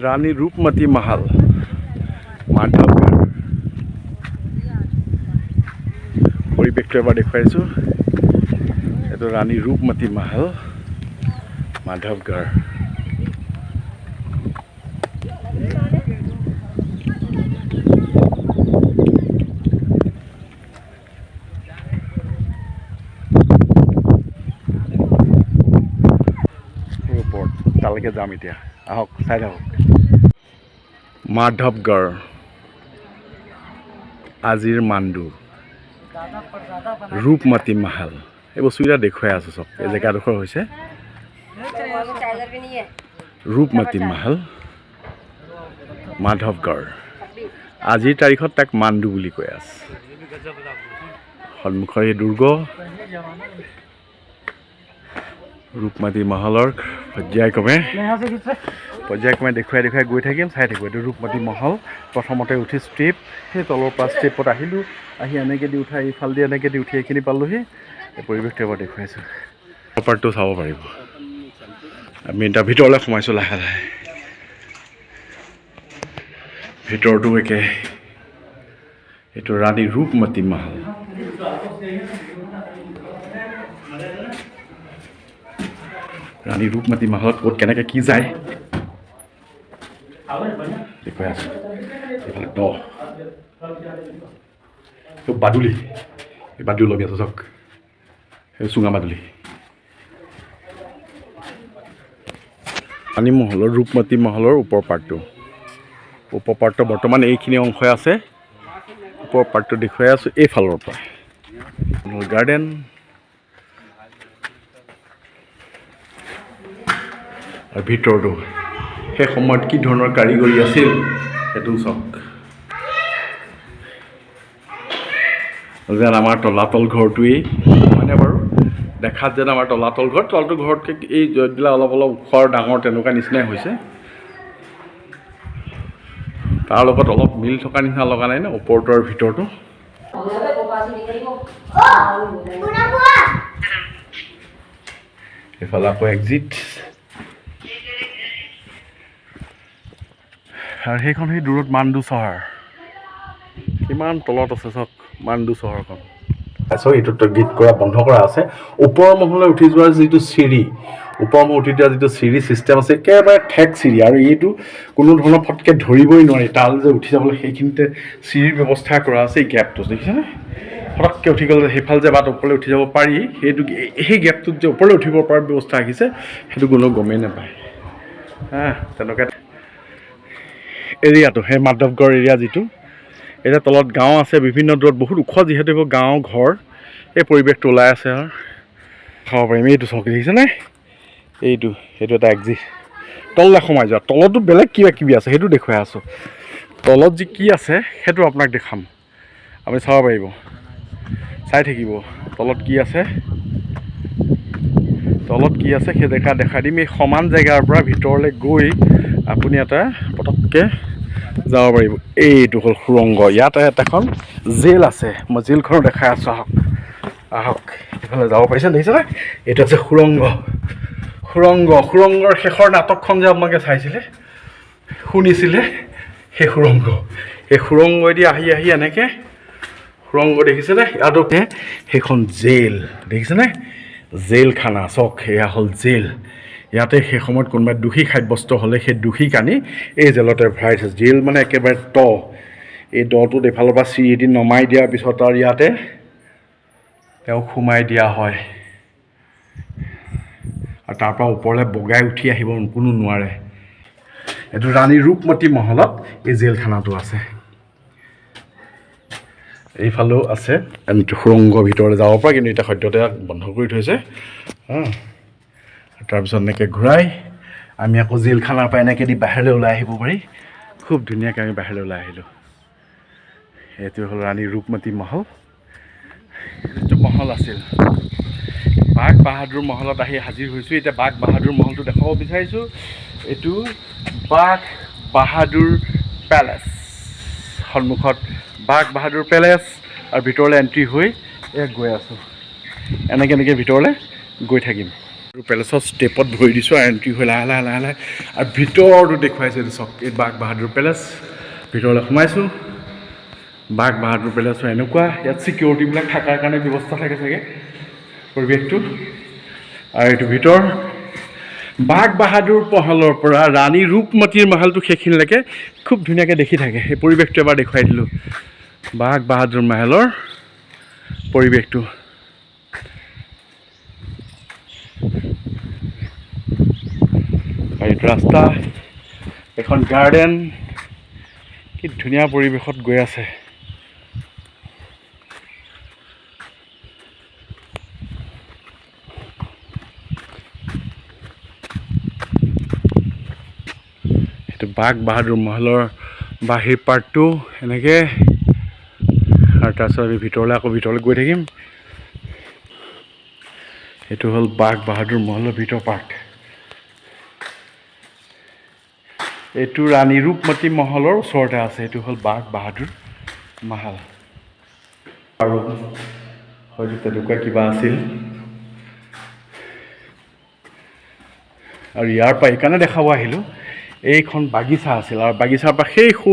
ৰাণী ৰূপমতী মহল, মাধৱগড়। পৰিৱেশটো এবাৰ দেখুৱাইছোঁ। এইটো ৰাণী ৰূপমতী মহল, মাধৱগড়। ওপৰত তালৈকে যাম এতিয়া, আহক চাই থাকক। মাধৱগড়, আজিৰ মাণ্ডু, ৰূপমতী মহল, এই বস্তুকেইটা দেখুৱাই আছোঁ চব। এই জেগাডোখৰ হৈছে ৰূপমতী মহল, মাধৱগড়। আজিৰ তাৰিখত তাক মাণ্ডু বুলি কৈ আছে। সন্মুখৰ এই দুৰ্গ ৰূপমতী মহলৰ পৰ্যায়ক্ৰমে দেখুৱাই দেখুৱাই গৈ থাকিম, চাই থাকিব। এইটো ৰূপমতী মহল। প্ৰথমতে উঠি ষ্টেপ, সেই তলৰ পৰা ষ্টেপত আহিলোঁ, আহি এনেকৈ দি উঠাই এইফাল দি এনেকৈ দি উঠি এইখিনি পালোহি। এই পৰিৱেশটো এবাৰ দেখুৱাইছোঁ, পাৰ্টটো চাব পাৰিব। আমি এতিয়া ভিতৰলৈ সোমাইছোঁ লাহে লাহে। ভিতৰটো একে, এইটো ৰাণী ৰূপমতী মহল। ৰাণী ৰূপমতী মহলত ক'ত কেনেকৈ কি যায় দেখুৱাই আছোঁ। এইফালে দ, এইটো বাদুলি, এই বাদুলি লগি আছে চাওক, সেই চুঙা বাদুলি। ৰাণী মহলৰ, ৰূপমতী মহলৰ ওপৰ পাৰ্টটো, ওপৰ পাৰ্টটো বৰ্তমান এইখিনি অংশই আছে। ওপৰ পাৰ্টটো দেখুৱাই আছোঁ এইফালৰ পৰা। গাৰ্ডেন আৰু ভিতৰটো সেই সময়ত কি ধৰণৰ কাৰিকৰী আছিল সেইটো চাওক। যেন আমাৰ তলাতল ঘৰটোৱেই হয়নে বাৰু, দেখাত যেন আমাৰ তলাতল ঘৰ, তলাতল ঘৰতকৈ এই যিবিলাক অলপ অলপ ওখ আৰু ডাঙৰ তেনেকুৱা নিচিনাই হৈছে। তাৰ লগত অলপ মিল থকা নিচিনা লগা নাই ন ওপৰটো আৰু ভিতৰটো। এইফালে আকৌ এক্সিট, আৰু সেইখন সেই দূৰত মাণ্ডু চহৰ, কিমান তলত আছে চাওক মাণ্ডু চহৰখন। চাওক এইটোত গীত কৰা বন্ধ কৰা আছে। ওপৰৰ মহললৈ উঠি যোৱাৰ যিটো চিৰি, ওপৰৰ মহল উঠি যোৱাৰ যিটো চিৰি চিষ্টেম আছে, একেবাৰে ঠেক চিৰি, আৰু এইটো কোনো ধৰণৰ ফটকৈ ধৰিবই নোৱাৰি। তাল যে উঠি যাবলৈ সেইখিনিতে চিৰিৰ ব্যৱস্থা কৰা আছে। এই গেপটো দেখিছেনে, ফটককৈ উঠি গ'লে সেইফাল যে বাট ওপৰলৈ উঠি যাব পাৰি, সেইটো সেই গেপটোত যে ওপৰলৈ উঠিব পৰাৰ ব্যৱস্থা ৰাখিছে সেইটো কোনেও গমেই নাপায়। হা, তেনেকুৱা এৰিয়াটো, সেই মাধৱগড় এৰিয়া যিটো, এতিয়া তলত গাঁও আছে বিভিন্ন দূৰত, বহুত ওখ যিহেতু এইবোৰ গাঁও ঘৰ, এই পৰিৱেশটো ওলাই আছে আৰু খাব পাৰিম। এইটো চাওক দেখিছেনে, এইটো সেইটো এটা এক্সিট, তললৈ সোমাই যোৱা। তলতো বেলেগ কিবা কিবি আছে, সেইটো দেখুৱাই আছোঁ। তলত যি কি আছে সেইটো আপোনাক দেখাম, আপুনি চাব পাৰিব, চাই থাকিব তলত কি আছে। তলত কি আছে সেই জেগা দেখাই দিম। এই সমান জেগাৰ পৰা ভিতৰলৈ গৈ আপুনি এটা পটককৈ যাব পাৰিব। এইটো হ'ল সুৰংগ, ইয়াতে এখন জেল আছে, মই জেলখনো দেখাই আছোঁ। আহক আহক, এইফালে যাব পাৰিছে, দেখিছেনে? এইটো আছে সুৰংগ। সুৰংগ, সুৰংগৰ শেষৰ নাটকখন যে আপোনালোকে চাইছিলে, শুনিছিলে, সেই সুৰংগ, সেই সুৰংগইদি আহি আহি এনেকৈ সুৰংগ দেখিছেনে? ইয়াতো সেইখন জেল দেখিছেনে, জেলখানা চাওক, সেয়া হ'ল জেল। ইয়াতে সেই সময়ত কোনোবাই দোষী সাব্যস্ত হ'লে সেই দোষীক আনি এই জেলতে ভৰাই থৈছে। জেল মানে একেবাৰে দ, এই দটোত এইফালৰ পৰা চিৰিদি নমাই দিয়াৰ পিছত আৰু ইয়াতে তেওঁক সোমাই দিয়া হয়, আৰু তাৰ পৰা ওপৰলৈ বগাই উঠি আহিব কোনো নোৱাৰে। এইটো ৰাণী ৰূপমতী মহলত এই জেলখানাটো আছে। এইফালেও আছে সুৰংগ ভিতৰলৈ যাব পৰা, কিন্তু এতিয়া সদ্যহতে বন্ধ কৰি থৈছে। তাৰপিছত এনেকৈ ঘূৰাই আমি আকৌ জেলখানাৰ পৰা এনেকৈ দি বাহিৰলৈ ওলাই আহিব পাৰি। খুব ধুনীয়াকৈ আমি বাহিৰলৈ ওলাই আহিলোঁ। এইটো হ'ল ৰাণী ৰূপমতী মহল। এইটো মহল আছিল বাঘ বাহাদুৰ মহলত আহি হাজিৰ হৈছোঁ। এতিয়া বাঘ বাহাদুৰ মহলটো দেখাব বিচাৰিছোঁ। এইটো বাঘ বাহাদুৰ পেলেচ, সন্মুখত বাঘ বাহাদুৰ পেলেচ, আৰু ভিতৰলৈ এণ্ট্ৰি হৈ এয়া গৈ আছোঁ। এনেকৈ এনেকৈ ভিতৰলৈ গৈ থাকিম। পেলেচৰ ষ্টেপত ভৰি দিছোঁ আৰু এণ্ট্ৰি হৈ লাহে লাহে লাহে লাহে আৰু ভিতৰটো দেখুৱাইছোঁ। এইটো চাওক, এই বাঘ বাহাদুৰ পেলেচ ভিতৰলৈ সোমাইছোঁ। বাঘ বাহাদুৰ পেলেচৰ এনেকুৱা, ইয়াত ছিকিউৰিটিবিলাক থকাৰ কাৰণে ব্যৱস্থা থাকে চাগে পৰিৱেশটো। আৰু এইটো ভিতৰ বাঘ বাহাদুৰ মহলৰ পৰা ৰাণী ৰূপমতীৰ মহলটো সেইখিনিলৈকে খুব ধুনীয়াকৈ দেখি থাকে। সেই পৰিৱেশটো এবাৰ দেখুৱাই দিলোঁ, বাঘ বাহাদুৰ মহলৰ পৰিৱেশটো। এইটো ৰাস্তা, এখন গাৰ্ডেন, কি ধুনীয়া পৰিৱেশত গৈ আছে। এইটো বাঘ বাহাদুৰ মহলৰ বাহিৰ পাৰ্টটো এনেকৈ, আৰু তাৰপিছত আমি ভিতৰলৈ আকৌ ভিতৰলৈ গৈ থাকিম। এইটো হ'ল বাঘ বাহাদুৰ মহলৰ ভিতৰ পাৰ্ট। এইটো ৰাণী ৰূপমতী মহলৰ ওচৰতে আছে। এইটো হ'ল বাঘ বাহাদুৰ মহল, আৰু হয়তো তেনেকুৱা কিবা আছিল। আৰু ইয়াৰ পৰা সেইকাৰণে দেখাব আহিলোঁ, এইখন বাগিচা আছিল আৰু বাগিচাৰ পৰা সেই সৌ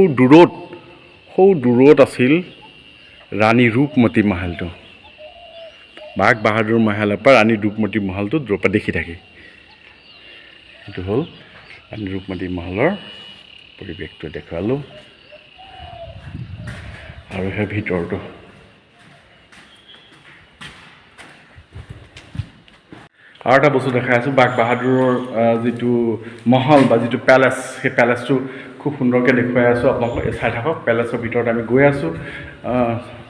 দূৰত আছিল ৰাণী ৰূপমতী মহলটো। বাঘ বাহাদুৰ মহলৰ পৰা ৰাণী ৰূপমতী মহলটো দূৰৰ পৰা দেখি থাকি। সেইটো হ'ল ৰাণী ৰূপমতী মহলৰ পৰিৱেশটো দেখুৱালোঁ। আৰু সেই ভিতৰটো আৰু এটা বস্তু দেখাই আছোঁ, বাঘ বাহাদুৰৰ যিটো মহল বা যিটো পেলেচ, সেই পেলেচটো খুব সুন্দৰকৈ দেখুৱাই আছোঁ আপোনালোকক। চাই থাকক, পেলেচৰ ভিতৰত আমি গৈ আছোঁ।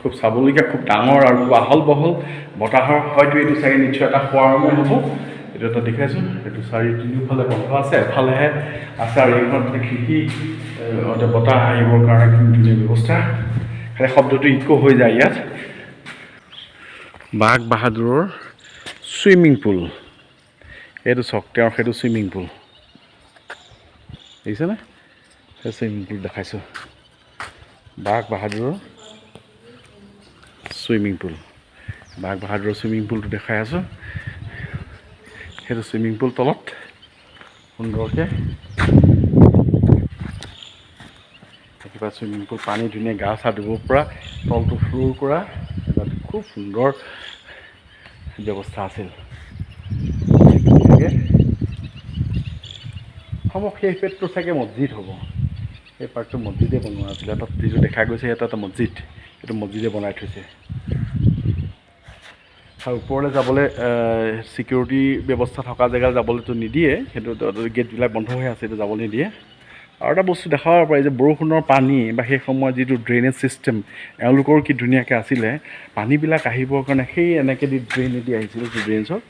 খুব চাবলগীয়া, খুব ডাঙৰ আৰু খুব আহল বহল। বতাহৰ হয়তো এইটো চাগে নিশ্চয় এটা খোৱা ৰুমেই হ'ব। এইটো এটা দেখাইছোঁ। এইটো তিনিওফালে বন্ধ আছে, এফালেহে আছে। আৰু এইখনত খিৰিকী, বতাহ আহিবৰ কাৰণে ধুনীয়া ব্যৱস্থা। খালি শব্দটো ইক' হৈ যায় ইয়াত। বাঘ বাহাদুৰৰ চুইমিং পুল, এইটো চাওক, তেওঁৰ সেইটো চুইমিং পুল দেখিছেনে? সেই চুইমিং পুল দেখাইছোঁ, বাঘ বাহাদুৰৰ চুইমিং পুল। বাঘ বাহাদুৰৰ চুইমিং পুলটো দেখাই আছোঁ। সেইটো চুইমিং পুল তলত সুন্দৰকৈ কিবা চুইমিং পুল, পানী ধুনীয়া, গা চা ধুব পৰা, তলটো ফ্ল'ৰ কৰা, এটা খুব সুন্দৰ ব্যৱস্থা আছিল। সম্ভৱ সেই পেটটো চাগে মছজিদ হ'ব, সেই পাৰ্টটো মছজিদে বনোৱা আছিলে। তাত যিটো দেখা গৈছে এটা এটা মছজিদ, সেইটো মছজিদে বনাই থৈছে। আৰু ওপৰলৈ যাবলৈ ছিকিউৰিটি ব্যৱস্থা থকা জেগাত যাবলৈতো নিদিয়ে, সেইটো গেটবিলাক বন্ধ হৈ আছে, সেইটো যাবলৈ নিদিয়ে। আৰু এটা বস্তু দেখাব পাৰি যে বৰষুণৰ পানী বা সেই সময়ত যিটো ড্ৰেইনেজ ছিষ্টেম এওঁলোকৰ কি ধুনীয়াকৈ আছিলে, পানীবিলাক আহিবৰ কাৰণে সেই এনেকৈ দি ড্ৰেইনেদি আহিছিল, ড্ৰেইনছত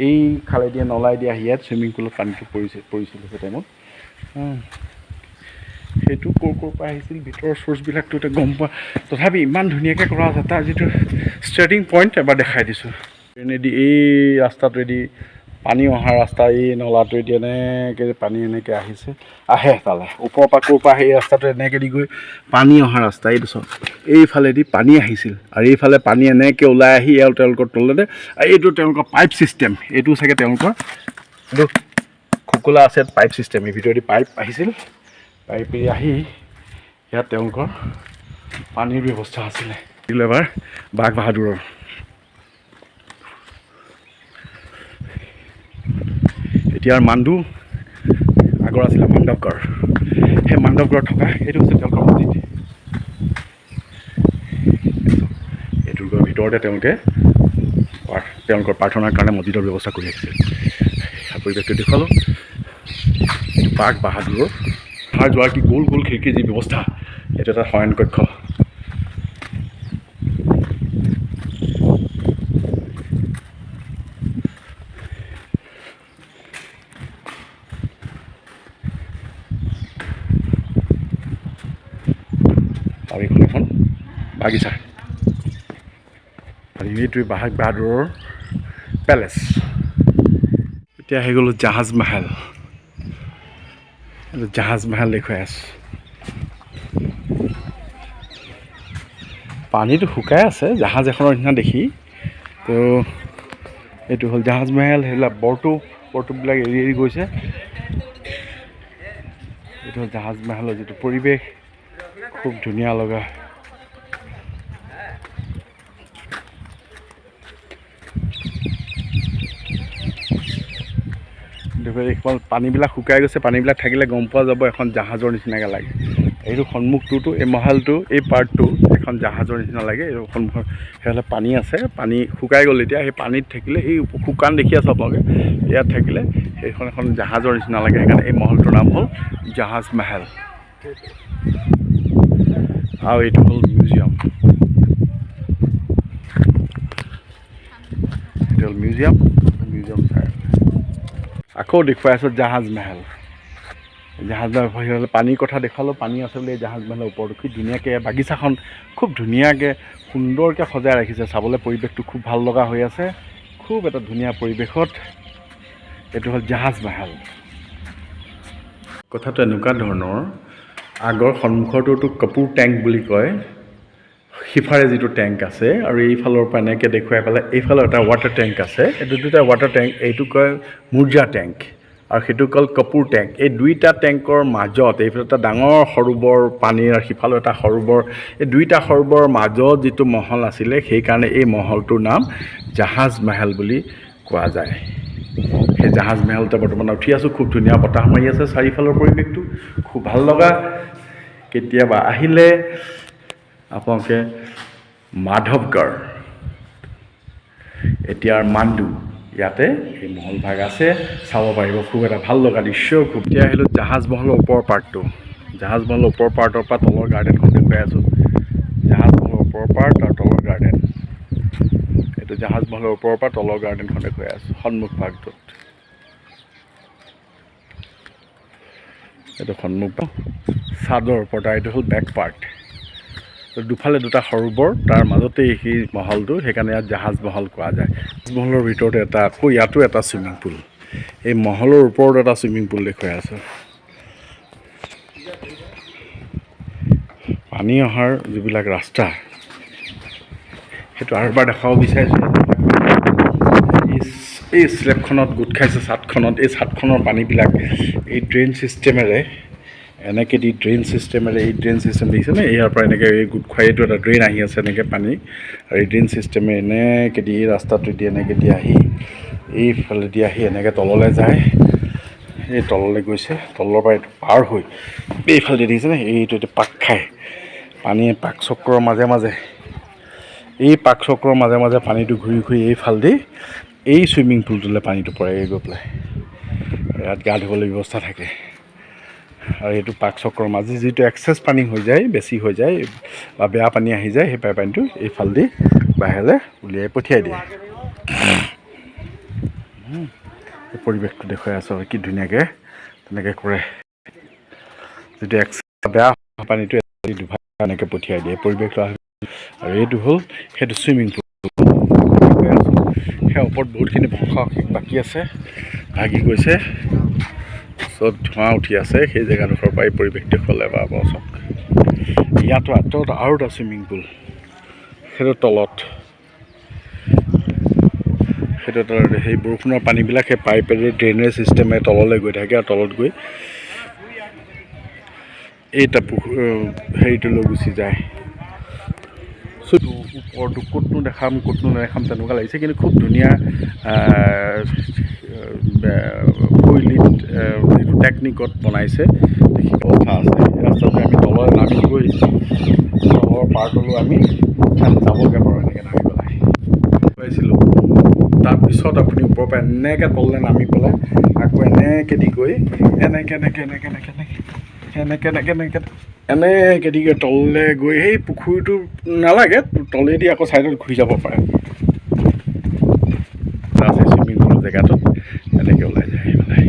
এই খালেদি নলাই দি আহি ইয়াত চুইমিং পুলত পানীটো পৰিছিল সেই টাইমত। সেইটো ক'ৰ ক'ৰ পৰা আহিছিল ভিতৰৰ চ'ৰ্চবিলাকতো এতিয়া গম পোৱা, তথাপি ইমান ধুনীয়াকৈ কৰা আছে। তাৰ যিটো ষ্টাৰ্টিং পইণ্ট এবাৰ দেখাই দিছোঁ। ট্ৰেইনেদি এই ৰাস্তাটোৱেদি পানী অহা ৰাস্তা, এই নলাটোৱেদি এনেকৈ পানী এনেকৈ আহিছে, আহে তালৈ ওপৰৰ পৰা ক'ৰ পৰা সেই ৰাস্তাটো এনেকৈ দি গৈ পানী অহা ৰাস্তা এইটো চব এইফালেদি পানী আহিছিল। আৰু এইফালে পানী এনেকৈ ওলাই আহি আৰু তেওঁলোকৰ তলতে, আৰু এইটো তেওঁলোকৰ পাইপ ছিষ্টেম, এইটো চাগে তেওঁলোকৰ এইটো খোকোলা আছে পাইপ ছিষ্টেম, এই ভিতৰেদি পাইপ আহিছিল, পাইপেদি আহি ইয়াত তেওঁলোকৰ পানীৰ ব্যৱস্থা আছিলে। এবাৰ বাঘ বাহাদুৰৰ এতিয়াৰ মাণ্ডু, আগৰ আছিলে মাণ্ডৱগড়, সেই মাণ্ডৱগড়ত থকা এইটো হৈছে তেওঁলোকৰ মছজিদ। এই দুৰ্গৰ ভিতৰতে তেওঁলোকে তেওঁলোকৰ প্ৰাৰ্থনাৰ কাৰণে মছজিদৰ ব্যৱস্থা কৰি ৰাখিছিল। পৰিৱেশটো দেখুৱালোঁ। বাঘ বাহাদুৰৰ অহা যোৱাৰ কি গোল গোল খিৰিকীৰ যি ব্যৱস্থা, এইটো এটা শয়ন কক্ষ। আৰু এইখন এখন বাগিচা। আৰু এইটোৱে বাঘ বাহাদুৰৰ পেলেচ। এতিয়া আহি গ'লোঁ জাহাজ মাহাল। জাহাজ মাহাল দেখুৱাই আছোঁ। পানীটো শুকাই আছে জাহাজ এখনৰ নিচিনা দেখি। তো এইটো হ'ল জাহাজ মেহেল। সেইবিলাক বৰটোপবিলাক এৰি এৰি গৈছে। এইটো হ'ল জাহাজ মেহেলৰ যিটো পৰিৱেশ, খুব ধুনীয়া লগা। এইখন পানীবিলাক শুকাই গৈছে, পানীবিলাক থাকিলে গম পোৱা যাব এখন জাহাজৰ নিচিনাকৈ লাগে। এইটো সন্মুখটোতো, এই মহলটো, এই পাৰ্টটো এখন জাহাজৰ নিচিনা লাগে। এই সন্মুখৰ সেইফালে পানী আছে, পানী শুকাই গ'ল এতিয়া। সেই পানীত থাকিলে এই শুকান দেখি আছে আপোনালোকে, ইয়াত থাকিলে সেইখন এখন জাহাজৰ নিচিনা লাগে। সেইকাৰণে এই মহলটোৰ নাম হ'ল জাহাজ মেহেল। আৰু এইটো হ'ল মিউজিয়াম। এইটো হ'ল মিউজিয়াম। মিউজিয়াম চাই আকৌ দেখুৱাই আছোঁ জাহাজ মেহেল। জাহাজ মেহেল পানীৰ কথা দেখুৱালোঁ, পানী আছে বুলি। এই জাহাজ মেহেলৰ ওপৰতো কি ধুনীয়াকৈ বাগিচাখন খুব ধুনীয়াকৈ সুন্দৰকৈ সজাই ৰাখিছে। চাবলৈ পৰিৱেশটো খুব ভাল লগা হৈ আছে, খুব এটা ধুনীয়া পৰিৱেশত। এইটো হ'ল জাহাজ মেহেল। কথাটো এনেকুৱা ধৰণৰ, আগৰ সন্মুখৰটোতো কাপুৰ টেংক বুলি কয়, সিফালে যিটো টেংক আছে, আৰু এইফালৰ পৰা এনেকৈ দেখুৱাই পেলাই এইফালৰ এটা ৱাটাৰ টেংক আছে। এইটো দুটা ৱাটাৰ টেংক, এইটো কয় মুৰ্জা টেংক আৰু সেইটো কল কাপুৰ টেংক। এই দুইটা টেংকৰ মাজত এইফালে এটা ডাঙৰ সৰোবৰ পানীৰ আৰু সিফালেও এটা সৰোবৰ, এই দুইটা সৰোবৰৰ মাজত যিটো মহল আছিলে, সেইকাৰণে এই মহলটোৰ নাম জাহাজ মেহেল বুলি কোৱা যায়। সেই জাহাজ মেহেলতে বৰ্তমান উঠি আছোঁ। খুব ধুনীয়া বতাহ মাৰি আছে, চাৰিওফালৰ পৰিৱেশটো খুব ভাল লগা। কেতিয়াবা আহিলে আপোনালোকে মাধৱগড়, এতিয়াৰ মাণ্ডু, ইয়াতে এই মহল ভাগ আছে, চাব পাৰিব। খুব এটা ভাল লগা দৃশ্য। খুব এতিয়া আহিলোঁ জাহাজ মহলৰ ওপৰৰ পাৰ্টটো। জাহাজ মহলৰ ওপৰৰ পাৰ্টৰ পৰা তলৰ গাৰ্ডেনখন দেখুৱাই আছোঁ। জাহাজ মহলৰ ওপৰৰ পাৰ্ট আৰু তলৰ গাৰ্ডেন। এইটো জাহাজ মহলৰ ওপৰৰ পৰা তলৰ গাৰ্ডেনখন দেখুৱাই আছোঁ, সন্মুখ ভাগটোত। এইটো সন্মুখ চাদৰ ওপৰত, আৰু এইটো হ'ল বেক পাৰ্ট। দুফালে দুটা সৰোবৰ, তাৰ মাজতেই সেই মহলটো, সেইকাৰণে ইয়াত জাহাজ মহল কোৱা যায়। মহলৰ ভিতৰত এটা আকৌ ইয়াতো এটা চুইমিং পুল, এই মহলৰ ওপৰত এটা চুইমিং পুল দেখুৱাই আছোঁ। পানী অহাৰ যিবিলাক ৰাস্তা, সেইটো আৰু এবাৰ দেখাব বিচাৰিছোঁ। এই শ্লেবখনত গোট খাইছে চাটখনত, এই চাটখনৰ পানীবিলাক এই ড্ৰেইন ছিষ্টেমেৰে এনেকৈ দি, ড্ৰেইন ছিষ্টেমেৰে, এই ড্ৰেইন ছিষ্টেম দেখিছেনে? ইয়াৰ পৰা এনেকৈ এই গোট খুৱাই এইটো এটা ড্ৰেইন আহি আছে এনেকৈ পানী, আৰু এই ড্ৰেইন ছিষ্টেমে এনেকৈ দি এই ৰাস্তাটো দি এনেকৈ দি আহি এইফালেদি আহি এনেকৈ তললৈ যায়। এই তললৈ গৈছে, তলৰ পৰা এইটো পাৰ হৈ এইফালেদি দেখিছেনে? এইটো এইটো পাক খায় পানীয়ে, পাক চক্ৰৰ মাজে মাজে, এই পাক চক্ৰৰ মাজে মাজে পানীটো ঘূৰি ঘূৰি এইফালেদি এই চুইমিং পুলটোলৈ পানীটো পৰেগৈ গৈ পেলাই। ইয়াত গা ধুবলৈ ব্যৱস্থা থাকে। আৰু এইটো পাক চক্ৰৰ মাজে যিটো এক্সেছ পানী হৈ যায়, বেছি হৈ যায় বা বেয়া পানী আহি যায়, সেই পানীটো এইফালেদি বাহিৰলৈ উলিয়াই পঠিয়াই দিয়ে। এই পৰিৱেশটো দেখুৱাই আছোঁ আৰু কি ধুনীয়াকৈ তেনেকৈ কৰে। যিটো এক্সেছ বেয়া পানীটো দুভাগ এনেকৈ পঠিয়াই দিয়ে পৰিৱেশটো। আৰু এইটো হ'ল সেইটো চুইমিং পুল আছোঁ। সেই ওপৰত বহুতখিনি ধ্বংসাৱশেষ বাকী আছে, ভাগি গৈছে, চব ধোঁৱা উঠি আছে। সেই জেগাডোখৰৰ পৰা এই পৰিৱেশ দেখুৱালে পাব চাওক। ইয়াতো আঁতৰত আৰু এটা চুইমিং পুল, সেইটো তলত, সেইটো তলত সেই বৰষুণৰ পানীবিলাক সেই পাইপেৰে ড্ৰেইনেজ ছিষ্টেমে তললৈ গৈ থাকে আৰু তলত গৈ এইটা হেৰিটোলৈ গুচি যায়। ওপৰটো ক'তনো দেখাম ক'তনো নেদেখাম তেনেকুৱা লাগিছে, কিন্তু খুব ধুনীয়া শৈলীত যিটো টেকনিকত বনাইছে দেখি কথা আছে। ৰাস্তাটো আমি তললৈ নামি গৈ তলৰ পাৰ্টলৈ আমি তাত যাবগৈ পাৰোঁ এনেকৈ নামি পেলাই পাইছিলোঁ। তাৰপিছত আপুনি ওপৰৰ পৰা এনেকৈ তললৈ নামি পেলাই আকৌ এনেকৈ দি গৈ এনেকৈ এনেকৈ এনেকৈ এনেকৈ এনেকৈ এনেকৈ এনেকৈ এনেকৈ এনেকৈ দি গৈ তললৈ গৈ সেই পুখুৰীটো নালাগে, তলেদি আকৌ ছাইডত ঘূৰি যাব পাৰে। আছে চুইমিং পুলৰ জেগাটোত এনেকৈ ওলাই যায় পেলাই।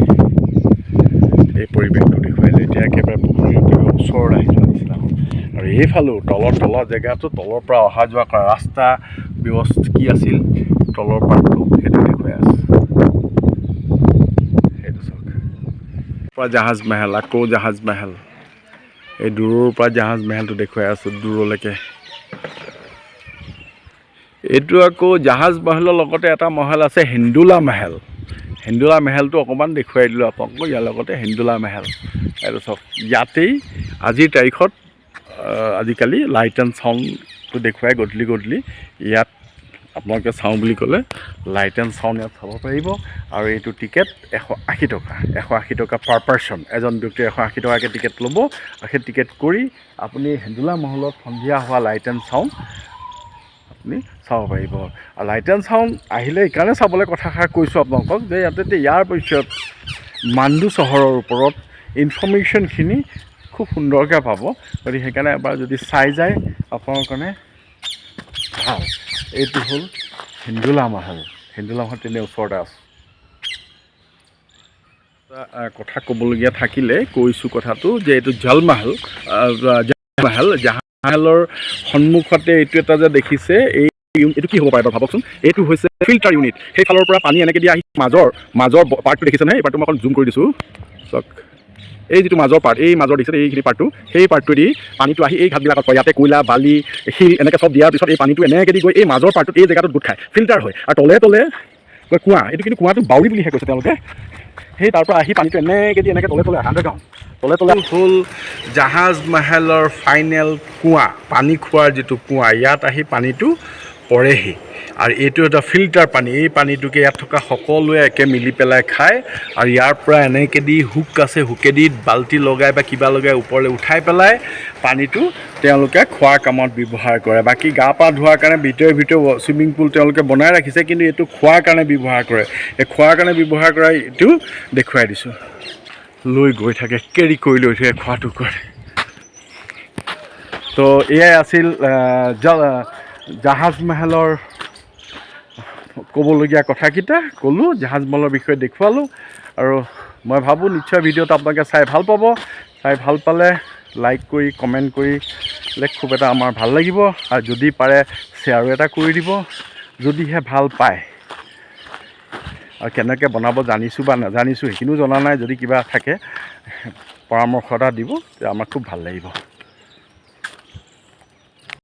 এই পৰিৱেশটো দেখুৱাইলে এতিয়া একেবাৰে পুখুৰীৰ একেবাৰে ওচৰত আহি যোৱা নিচিনা হ'ল। আৰু এইফালেও তলৰ তলৰ জেগাটো, তলৰ পৰা অহা যোৱা কৰা ৰাস্তা ব্যৱস্থা কি আছিল তলৰ পাৰ্টটো, সেইটো দেখুৱাই আছে। সেইটো চাওক পৰা জাহাজ মেহেল, আকৌ জাহাজ মেহেল। এই দূৰৰ পৰা জাহাজ মেহেলটো দেখুৱাই আছোঁ দূৰলৈকে। এইটো আকৌ জাহাজ মহলৰ লগতে এটা মহল আছে, হিন্দুলা মেহেল। হিন্দুলা মেহেলটো অকণমান দেখুৱাই দিলোঁ আপোনালোকক। ইয়াৰ লগতে হিন্দুলা মেহেল এইটো চাওক। ইয়াতেই আজিৰ তাৰিখত আজিকালি লাইট এণ্ড চাউণ্ডটো দেখুৱাই গধূলি গধূলি। ইয়াত আপোনালোকে চাওঁ বুলি ক'লে লাইট এণ্ড চাউণ্ড ইয়াত চাব পাৰিব। আৰু এইটো টিকেট 180 টকা, 180 টকা পাৰ পাৰ্চন। এজন ব্যক্তিয়ে 180 টকাকৈ টিকেট ল'ব আৰু সেই টিকেট কৰি আপুনি হেন্দুলা মহলত সন্ধিয়া হোৱা লাইট এণ্ড চাউণ্ড আপুনি চাব পাৰিব। আৰু লাইট এণ্ড চাউণ্ড আহিলে এইকাৰণে চাবলৈ কথাষাৰ কৈছোঁ আপোনালোকক যে ইয়াতে ইয়াৰ পিছত মাণ্ডু চহৰৰ ওপৰত ইনফৰ্মেশ্যনখিনি খুব সুন্দৰকৈ পাব। গতিকে সেইকাৰণে এবাৰ যদি চাই যায়, আপোনাৰ কাৰণে ভাল। এইটো হ'ল হিন্দুলা মহল। হিন্দুলা মহল তেনে ওচৰতে আছে। এটা কথা ক'বলগীয়া থাকিলে কৈছোঁ কথাটো যে এইটো জলমহল, জলমহল, জাহাজৰ সন্মুখতে এইটো এটা যে দেখিছে, এইটো কি হ'ব পাৰে বাৰু ভাবকচোন। এইটো হৈছে ফিল্টাৰ ইউনিট। সেইফালৰ পৰা পানী এনেকৈ দি আহি মাজৰ পাৰ্টটো দেখিছে নহয়? এই পাৰ্টটো মই অকণ জুম কৰি দিছোঁ, চাওক। এই যিটো মাজৰ পাৰ্ট, এই মাজৰ দেখিছে এইখিনি পাৰ্টটো, সেই পাৰ্টটো দি পানীটো আহি এই ঘাটবিলাকত পৰে। ইয়াতে কয়লা, বালি, শিল এনেকৈ চব দিয়াৰ পিছত এই পানীটো এনেকৈ দি গৈ এই মাজৰ পাৰ্টটোত, এই জেগাটোত গোট খায়, ফিল্টাৰ হয় আৰু তলে তলে গৈ কুঁৱা। এইটো কিন্তু কুঁৱাটো বাউৰী বুলিহে কৈছে তেওঁলোকে। সেই তাৰ পৰা আহি পানীটো এনেকৈ দি এনেকৈ তলে তলে আণ্ডাৰগ্ৰাউণ্ড তলে তলে হ'ল জাহাজ মাহেলৰ ফাইনেল কুঁৱা, পানী খোৱাৰ যিটো কুঁৱা, ইয়াত আহি পানীটো পৰেহি। আৰু এইটো এটা ফিল্টাৰ পানী। এই পানীটোকে ইয়াত থকা সকলোৱে একে মিলি পেলাই খায়। আৰু ইয়াৰ পৰা এনেকৈ দি হুক আছে, হুকেদি বাল্টি লগাই বা কিবা লগাই ওপৰলৈ উঠাই পেলাই পানীটো তেওঁলোকে খোৱাৰ কামত ব্যৱহাৰ কৰে। বাকী গা পা ধোৱাৰ কাৰণে ভিতৰে ভিতৰে চুইমিং পুল তেওঁলোকে বনাই ৰাখিছে, কিন্তু এইটো খোৱাৰ কাৰণে ব্যৱহাৰ কৰে। এই খোৱাৰ কাৰণে ব্যৱহাৰ কৰা এইটো দেখুৱাই দিছোঁ। লৈ গৈ থাকে, কেৰি কৰি লৈ থাকে খোৱাটো কৰে। তো এয়াই আছিল জাহাজ মেহেলৰ ক'বলগীয়া কথাকেইটা ক'লোঁ, জাহাজ মহলৰ বিষয়ে দেখুৱালোঁ। আৰু মই ভাবোঁ নিশ্চয় ভিডিঅ'টো আপোনালোকে চাই ভাল পাব। চাই ভাল পালে লাইক কৰি কমেণ্ট কৰিলে খুব এটা আমাৰ ভাল লাগিব। আৰু যদি পাৰে শ্বেয়াৰো এটা কৰি দিব, যদিহে ভাল পায়। আৰু কেনেকৈ বনাব জানিছোঁ বা নাজানিছোঁ সেইখিনিও জনা নাই, যদি কিবা থাকে পৰামৰ্শ এটা দিব, তেতিয়া আমাক খুব ভাল লাগিব।